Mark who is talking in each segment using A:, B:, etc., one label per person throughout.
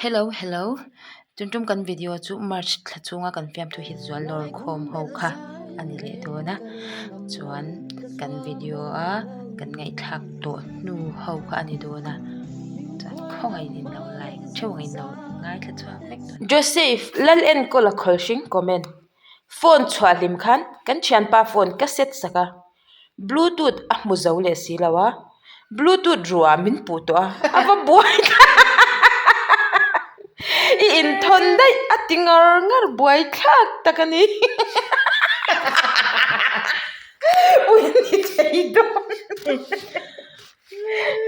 A: Hello hello tun tum kan video chu march thla chhunga kan fiamthu hit zual lawr khawm ho kha a ni leh dawn a chuan kan video a kan ngaihthlak tawh hnu ho kha a ni dawn a chuan khawngaihin in lo like theuh ang in lo ngaithla chhuak vek dawn. Joseph Lalenkawla Khawlhring comment phone chhuah hlim khan kan thianpa phone ka set sak a. Bluetooth a hmu zo leh si lo a, bluetooth ruah min puh tawh a, a va buai i inthawn daih a ti ngar ngar buai thlak tak a ni ui ni thei dawn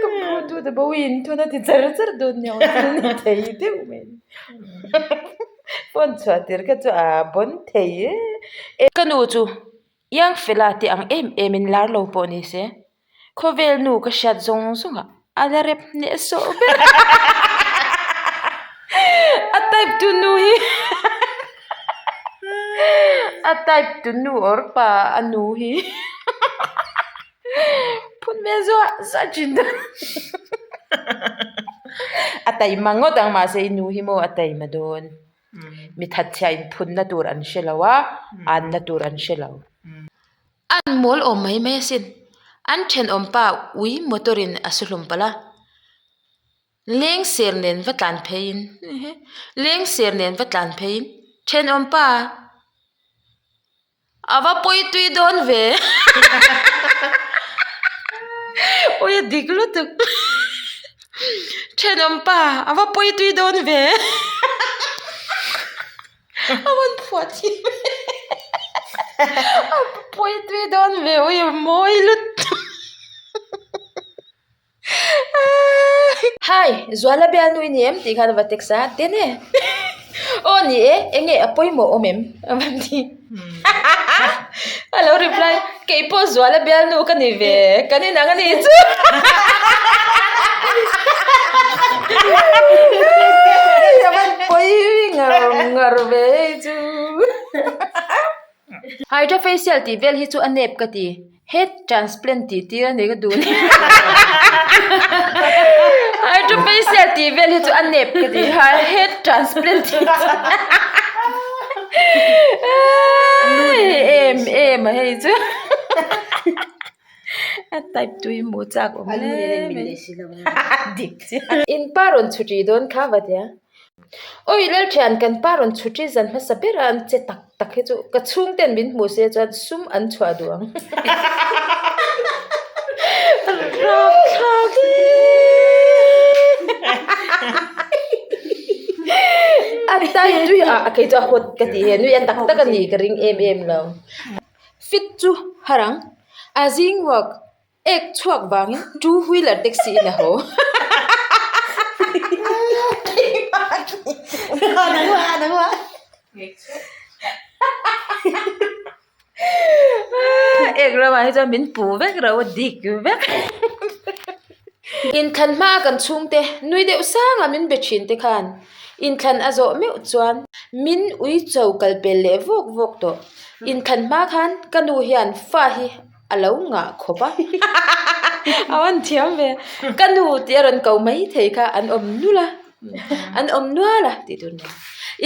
A: ka bluetooth a bo i inthawn a ti char char dawn nia aw ni thei deuh mai phone chhuah tir kha chu a bawn thei e ka nu chu. Iang fela te ang em em in lar lo pawh ni se, khawvel nu ka hriat zawng zawng ah a la rep hneh sawh ber a type tu nu hi a type tu nu or pa a nu hi phun hmel zuah zuah thin dawn a taima ngawt ang mahse i nu hi maw a taima dawn. Mi thatchhia in phunna tur an hre lo a, anna tur an hre lo. An mawl awm mai mai asin. An thenawm pa ui motor in a su hlum palh a. Leng ser nen va tlan pheiin leng ser nen va tlan pheiin thenawm pa. A va pawi tui dawn ve ui a dik lutuk thenawm pa a va pawi tui dawn ve a rawn phuah thim a pawi tui dawn ve ui a mawi lutuk. Hi, Zuala bialnu i ni em tih khan a va text a, den e aw ni e, eng nge a pawimawh awm em a va ti a lo reply kei pawh Zuala bialnu ka ni ve kan inang a nih chu a van pawi ngar ngar ve hei chu. Hydra facial tih vel hi chu a nep ka ti. Head transplant tih tir a ni ka duh ni. Hydra facial tih vel hi chu a nep ka ti. Head transplant tih tir em em a hei chu. A type tui hmuh chak awm hle mai. Dik chiah. In pa rawn chhuṭi dawn kha va tia. Awi Lalthian kan pa rawn chhuṭi zan hmasa ber a an che tak tak hi chu ka chhungten min hmuh se chuan sum an chhuah duh ang. Rapthlak e. A tai tui a kei chu a hawt ka tih he nui a tak tak a ni ka ring em em lo. Fit chu har ang a zing work Ek chhuak vangin two wheeler taxi in a haw. Ek ramah hi chuan min puh vek reuh a dik vek. Inthlan hmaa kan chhungte nui deuh sanga min be thin te khan inthlan a zawh meuh chuan min ui cho kal pel leh vawk vawk tawh. Inthlan hma khan ka nu hian fa hi a lo ngah khawp a a rawn thiam ve ka nu tih a rawn ko mai thei kha an awm nul a an awm nual a tih tur nia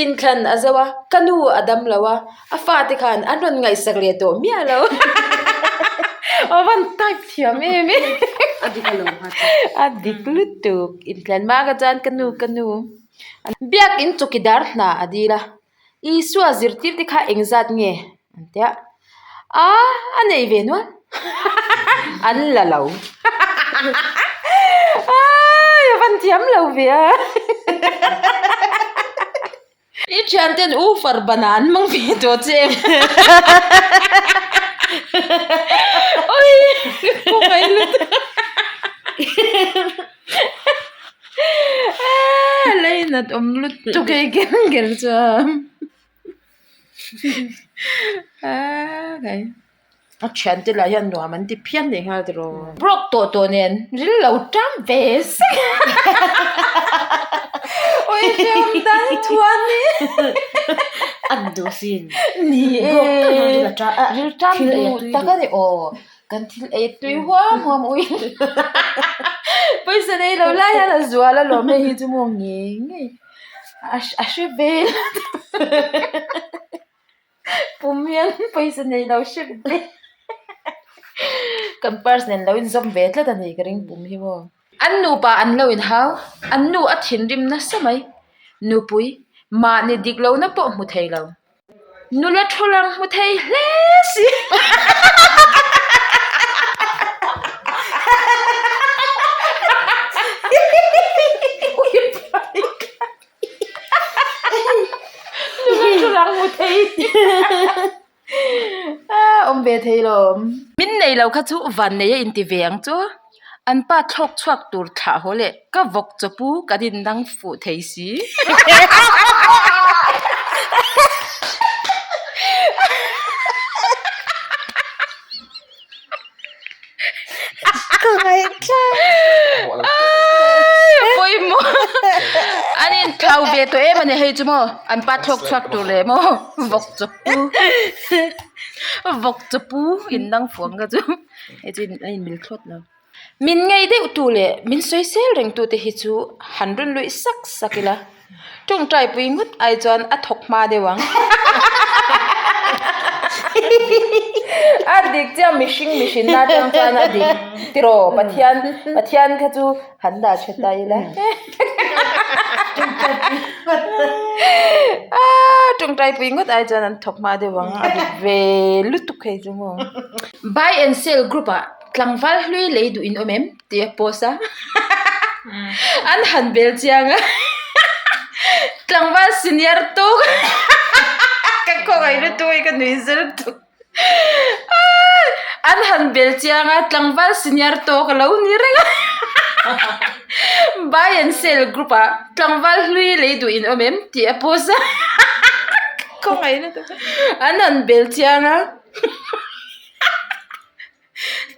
A: inthlan a zo a ka nu a dam lo a a fate khan an rawn ngaihsak leh tawh miah lo a van type thiam em em a dik lutuk inthlan hma kha chuan ka nu ka nu biakin chawkidar hna a dil a. Isua zirtir te kha engzat nge an tia a a nei ve nual an la lo ai a van thiam lo ve a i thian ten u far ban ah an hmang ve tawh che em oi khawngaih lutuk. Leinat awm lutuk hei ker ker chuan a thiante lah hian nuam an ti phian leh nghal tiraw broke tawh tawh nen ril lo tan ve sek awi hriam dan thuan hi ni e ril tan duh tak a ni aw. Kan thil ei tui huam huam ui. Pawisa nei lo lai hian a zual alawm hei hi chu maw ngei ngei a hre ve pum hian pawisa nei lo hre ve kan purse nen lo inzawm ve tlat a ni ka ring pum hi maw. An nupa an lo inhau an nu a thinrim nasa mai nupui mahni dik lohna pawh hmu thei lo. Nula thu lang hmu thei hle si. Nula thu lang hmu thei awm ve thei lo. Min nei lo kha chu vannei a inti ve ang chu. An pa thlawk chhuak tur thlah haw leh ka vawk chawpu kan indang fuh thei si.
B: Ka ngaihthla.
A: Pawimawh an inthlau ve tawh em a ni hei chu maw an pa thlawk chhuak tur leh maw vawk chawpu vawk chawpu indang fuh ang kha chu. Hei chu a inmil thlawt lo. Min ngei deuh tu leh min sawisel reng tu te hi chu han rawn luih sak sak ila tawngtai pui ngawt ai chuan a thawk hma deuh ang. A dik chiah mihring mihrinna atang chuan a dik tiraw Pathian Pathian kha chu han dah tha ta ila. Tawngtai pui ngawt ai chuan an thawk hma deuh ang a dik ve lutuk hei chu maw. Buy and sell group ah tlangval hlui lei duh in awm em tih a post a an han bel chiang a tlangval senior tawk ka khawngaih lutuk hi ka nui zel tuk an han bel chiang a tlangval senior tawk a lo ni reng a buy and sell group ah tlangval hlui lei duh in awm em tih a post a ka khawngaih lutuk an han bel chiang a.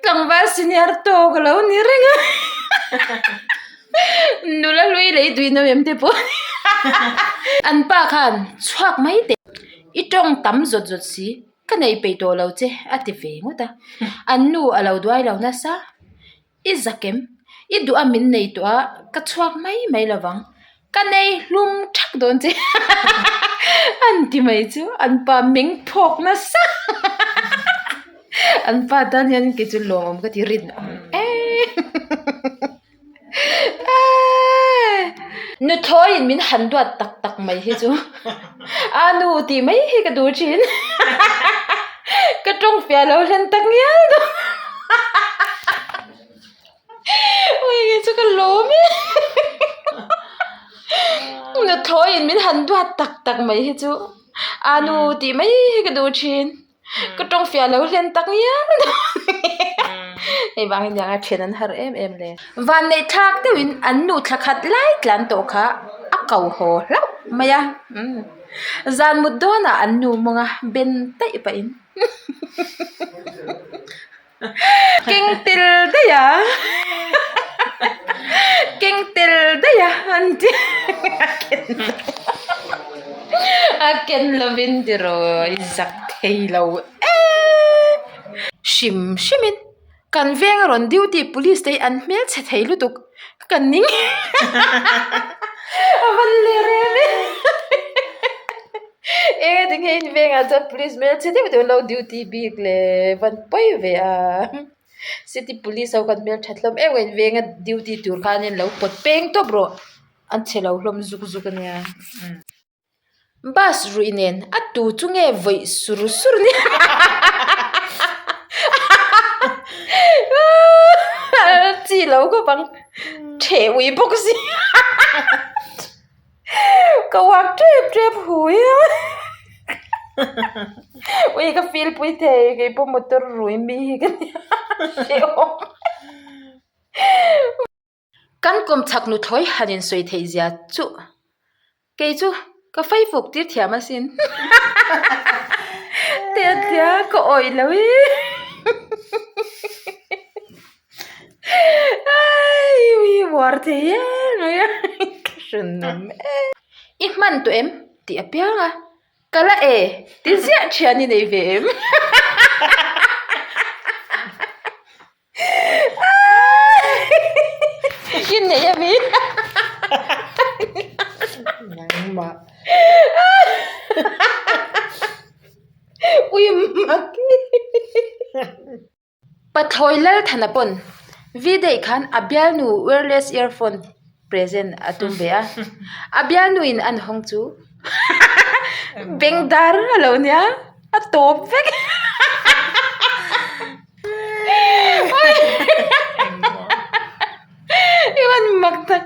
A: Tlangval senior tawk a lo ni reng a nula hlui lei tui no em te pawh an pa khan chhuak mai teh i tawng tam zawt zawt si ka neih peih tawh lo che a ti ve ngawt a an nu a lo duai lo nasa. I zakem, i duh a min nei tawh a, ka chhuak mai mai lo vang, ka nei hlum thak dawn che an ti mai chu an pa meng phawk nasa an pa tan hian kei chu lawmawm ka ti rinawm em nuthlawiin min han duat tak tak mai hi chu a nu tih mai hi ka duh thin ka tawng fiah lo hlen tak ngial dawn. Ui kei chu ka lawm e nuthlawiin min han duat tak tak mai hi chu a nu tih mai hi ka duh thin ka tawng fiah lo hlen tak ngial dawn hei vang hi nia thian an har em em le vanneih thlak deuhin an nu thla khat lai tlan tawh kha a ko haw hlauh mai a zan mut dawnah an nu mawnga ben taih pahin. Keng tel daih a keng tel daih a an ti a ken lovin tiraw i zak thei lo eee hrim hrim in kan veng a rawn duty police te hi an hmelchhe thei lutuk ka ning a van ler em em. Eng ati nge in vengah chuan police hmelchhe deuh deuh an lo duty bik le van pawi ve a city police ho khan hmelthat hlawm em em venga duty tur khanin lo pawt peng tawp rawh an chhe lo hlawm zuk zuk ania bus ruih nen a tu chu nge vawih sur sur ni chi lo khawp ang theh ui bawk si. Ka uak tep tep hui a ui ka feel pui thei kei pawh motor rui mi hi ka nia hrehawm kan kawmchhak nuthlawi han in sawi theih zia chuh kei chu ka faifuk tir thiam asin te a tia ka awih lo e. Uar thei em mai a ka hranawm em i hman tawh em tih a piang a ka la e ti ziah thian i nei ve em
B: Keimah.
A: Ui mak Pathlawi Lalthana pawn V-day khan a bialnu wireless earphone present a tum ve a, a bialnuin an hawng chu bengdar a lo nia, a tawp vek. I rawn mak tak.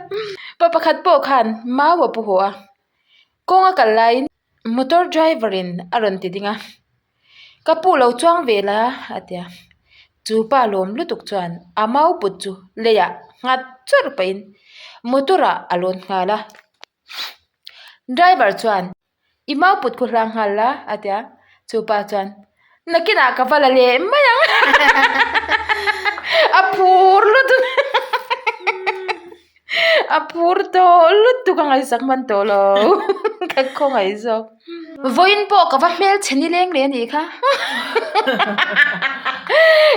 A: Pa pakhat pawh khan mau a pu haw a, kawng a kal laiin motor driver in a rawn ti ding a. Ka pu lo chuang ve la a ti a, chu pa lawm lutuk chuan a mau put chu leiah nghat chawrh pahin motor ah a lawn nghal a, driver chuan i mau put khu hlang nghal la a ti a, chu pa chuan nakinah ka va la leh mai ang a phur lutuk a phur tawh lutuk a ngaihsak hman tawh lo ka khawngaih zawk. Vawiin pawh ka va hmel chhe ni leng leh a nih kha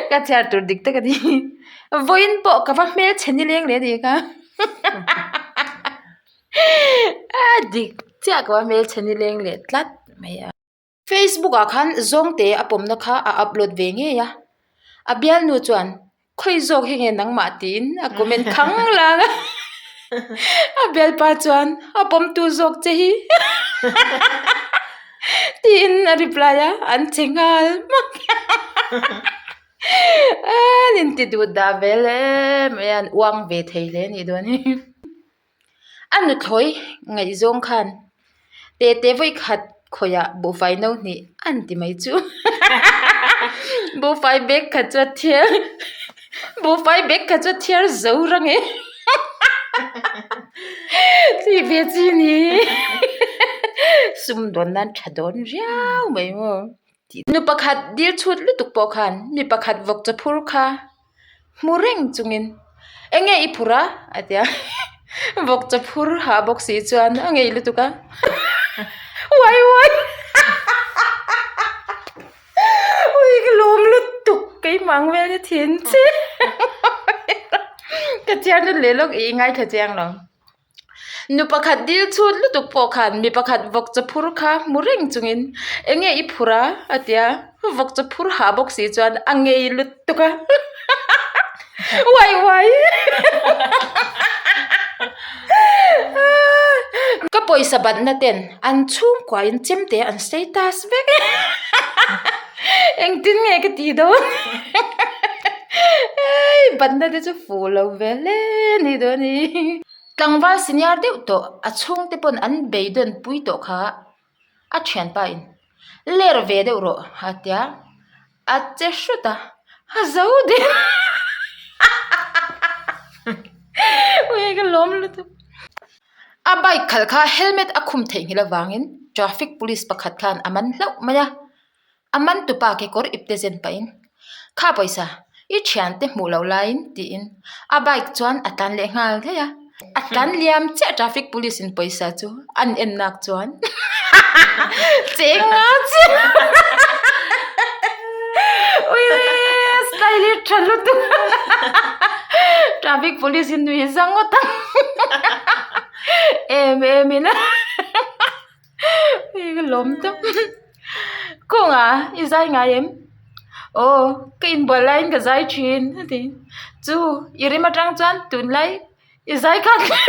A: ka chhiar tur dik tak a ni vawiin pawh ka va hmel chhe ni leng leh a nih kha a dik chiah ka va hmel chhe ni leng leh tlat mai a. Facebook ah khan zawngte a pawmna kha a upload ve ngei a, a bialnu chuan khawi zawk hi nge nangmah tiin a comment khang lang a, a bialpa chuan a pawmtu zawk che hi tiin a reply a, an che nghal hmak an inti duh dah vel em mai a, an uang ve thei hle a nih dawn hi. A nuthlawi ngaihzawng khan tete vawi khat khawiah buhfai no hnih an ti mai chu buhfai bag khat chu a thiar buhfai bag khat chu a thiar zo rang e chi ve chi ni sumdawn nan tha dawn riau mai maw nu pakhat dil chhut lutuk pawh khan mi pakhat vawk chaw phur kha. Hmu reng chungin eng nge i phur a? a ti a, vawk chaw phur hah bawk si chuan a ngei lutuk a, uai uai ui ka lawm lutuk keimah ang vel ni thin che ka chiar na leh lawk i ngaithla chiang lo. Nu pakhat dil chhut lutuk pawh khan mi pakhat vawk chaw phur kha hmu reng chungin eng nge i phur a? a ti a, vawk chaw phur hah bawk si chuan a ngei lutuk a uai uai ka pawisa batna ten an chhungkua in chemte an status vek engtin nge ka tih dawn batna te chu fuh lo ve hle a ni dawn a ni. Tlangval senior deuh tawh a chhungte pawn an beidawn pui tawh kha a thianpa in ler ve deuh rawh a tia a che hrut a a zo der ui ka lawm lutuk a bike khalh kha helmet a khum theihnghilh avangin traffic police pakhat khan a man hlauh mai a. A man tupa kekawr ipte zen pahin, Kha pawisa, i thiante hmuh loh laiin tiin a bike chuan a tlan leh nghal daih a. A tlan liam chiah traffic police in pawisa chu an en nak chuan cheng nga chiah ui style hi tha lutuk traffic police in nui za ngawt ang em em in Hei ka lawm tawp kawngah i zai ngai em aw ka inbual laiin ka zai thin a ti chu i rim atang chuan tunlai i zai khan a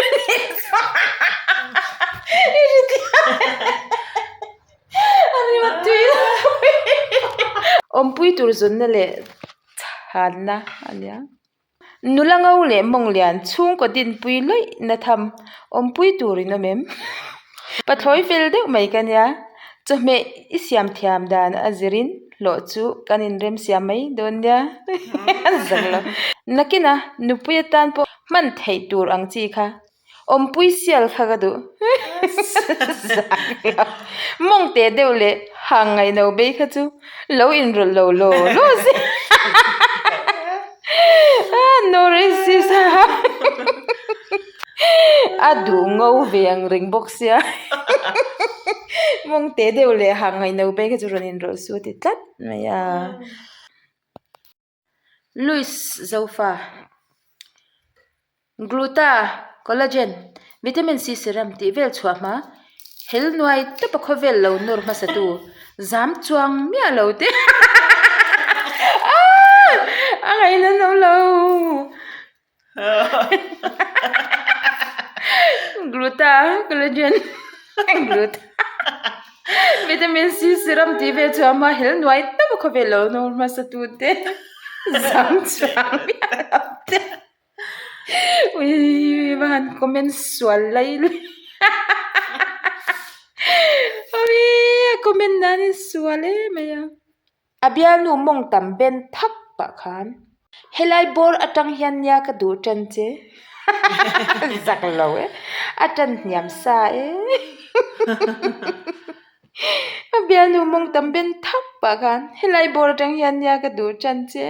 A: rim a tui awmpui tur zunna leh chhanna a nia. Nula ngo leh mawng lian chhungkaw dinpui lawih na tham awmpui tur in awm em? Pathlawi fel deuh mai ka nia, chawhmeh i siam thiam dan a zirin hlawh chu kan inrem siam mai dawn nia zak lo. Nakina nupui atan pawh hman theih tur ang chi kha Awmpui sial kha ka duh. Zak lo. Mawng teh deuh leh hang ngaihno bei kha chu lo inrawlh lo law law se. No racist a. A duh ngo ve ang reng bawk sia. Mawng teh deuh leh hang ngaihno bei kha chu rawn inrawlh su ti tlat mai a. Louis Zofa, Gluta, Collagen, Vitamin C Serum tih vel chhuah hma. Hel nuai tawpa khawvel lo nawr hmasatu zam chuang miah lo te a ngaihna an awm lo. Gluta collagen gluta vitamin C serum tih vel chu a awm a hel nuai tawpa khawvel lo nawr hmasatu te zam chuang miah lo te. Ui va han comment sual lai ui a comment dan hi sual em mai a. A bialnu mawng tam ben thak pah khan helai bawr atang hian nia ka duh tan che zak lo e a tan hniam sa e A bialnu mawng tam ben thak pah khan helai bawr atang hian nia ka duh tan che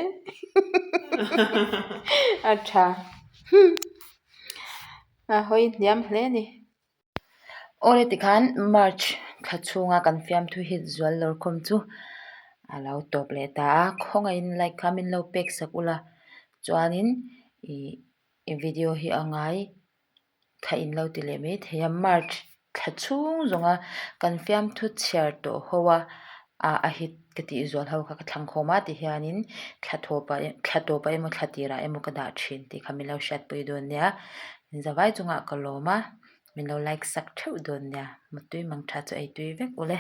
A: a tha a hawi hniam hle a ni. Awle tikhan March thla chhunga kan fiamthu hit zual lawrkhawm chu a lo tawp leh ta a khawngaihin like kha min lo pek sak ula chuanin ih video hi a ngai. Thla in lo ti leh mai thei a march thla chhung zawnga kan fiamthu chhiar tawh ho a ah a hit ka tih zual ho kha ka thlang khawm a tihianin thla thawpah thla tawpah emaw thla tirah emaw ka dah thin tih kha min lo hriatpui dawn nia zavai chungah ka lawm a min lo like sak theuh dawn nia mutui mang tha chu ei tui vek ule.